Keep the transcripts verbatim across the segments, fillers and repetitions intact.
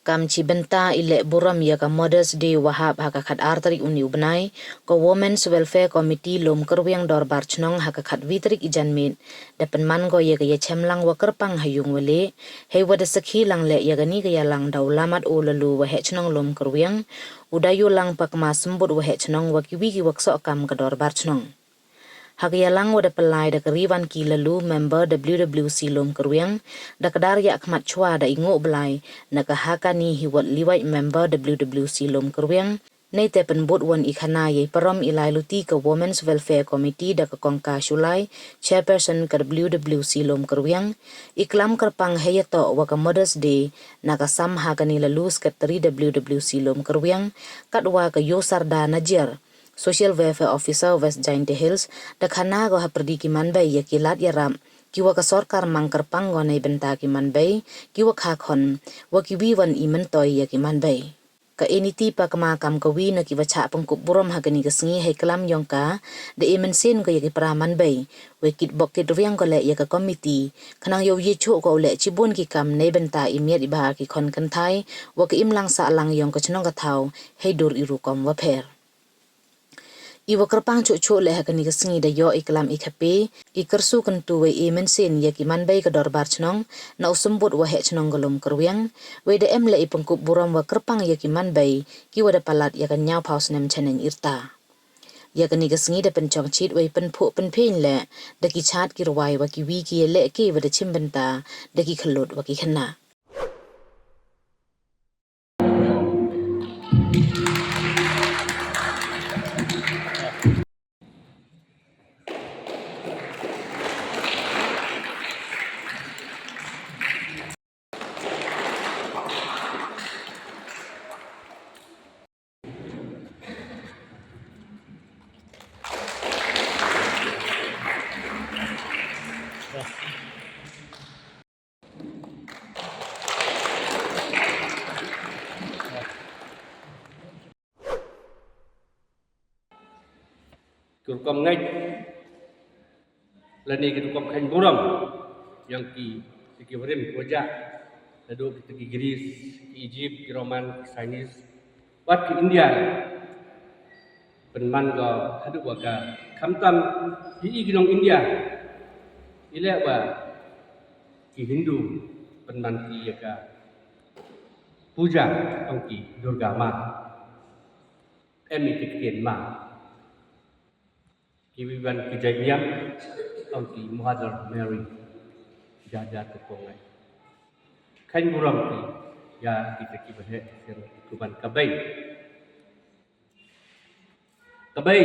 Kam chi bynta i leh burom ya ka Mother's Day wa hap ha ka khat ar tarik uni u bnai, ka Women's Welfare Committee Lum Kyrwiang Dorbar Chnong ha ka khat wi tarik i janmiet da pynman ko ya ka yachemlang wa kyrpang ha yung wa leh, hei wa da sakhi lang leh ya kani ka yalang da u Lamat O Lalu, Waheh Chnong Lum Kyrwiang, u Dayu Lang Pakma Symbut, Waheh Chnong, wa kiwi ki wa ksoh kam ka Dorbar Chnong. Ha ka yalang wa da pynlai da ka Riwanki Lalu, member W W C Lum Kyrwiang, da kdar yakhmat chwa da i nguh blai na ka Hakani Hiwot Liwait, member W W C Lum Kyrwiang, neite pynbud won i khana yei parom i lai luti ka Women's Welfare Committee da ka Kongka Shullai, chairperson ka W W C Lum Kyrwiang, i klam kyrpang hei yatoh wa ka Mother's Day na ka Sam Hakani Lalu, secretary W W C Lum Kyrwiang, katwa ka Yosarda Najiar, Social Welfare Officer, West Jaintia Hills, da khana ko hapyrdi ki manbei ya ki lad yarap ki wa ka sorkar mang kyrpang ko neibynta ki manbei ki wa kha khon, wa kiwi wan i myntoi ya ki manbei. Ka Eniti Pakma kam kawi na ki wa chah pynkup burom ha kani ka sngi hei klam yong ka, da e mynsiem ko ya ki para manbei, wei kitbok kitrwiang ko leh ya ka committee, khnang yow ye chuh ko u leh chibun ki kam neibynta i miat i bha ki khon kynthai, wa ka imlang sahlang yong ka chnong ka thaw hei dur i rukom wa pher. I wa kyrpang chuh chuh leh ha kani ka sngi da yoh i klam i khape, i kyrsu kyntu wei e mynsiem ya ki manbei ka Dorbar Chnong na u Symbut Waheh Chnong ka Lum Kyrwiang, wei da em leh i pynkup burom wa kyrpang ya ki manbei ki wa da palat ya ka ñiawphaw snem chaneng irta. Ya kani ka sngi da pynchong chit wei pynphuh pynphieng leh da ki chaad ki rwai wa kiwi ki yalehke wa da chimbynta da ki khyllood wa ki khynnah. Ki rukom ngait lane ki rukom kheiñ burom yong ki, ki warim ki wajah, naduh ki, ki Greece, ki Egypt, ki Roman, ki Chinese, wat ki India, pynman ko haduh wa ka, khamtam hi i ki nong India, i leh wa ki Hindu pynman ki ya ka puja ong ki Durga Ma, em i ki ktien ma. Ki wi wan ki jait niam ong ki Mother Mary. Jar jar ki pong ngai. Kheiñ burom ki ya ki te ki ba heh, ki wan ka bei. Ka bei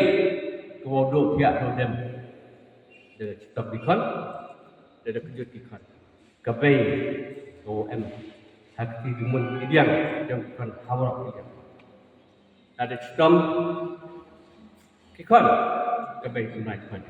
ka wow dooh thiah dooh dem. Da chitom ki khon, da da kjut ki khon. Ka bei ka wow em ha ki mun ki diang, jong ki khon ha waroh ki diang. Da da chitom ki khon, ka bei ka nai khon.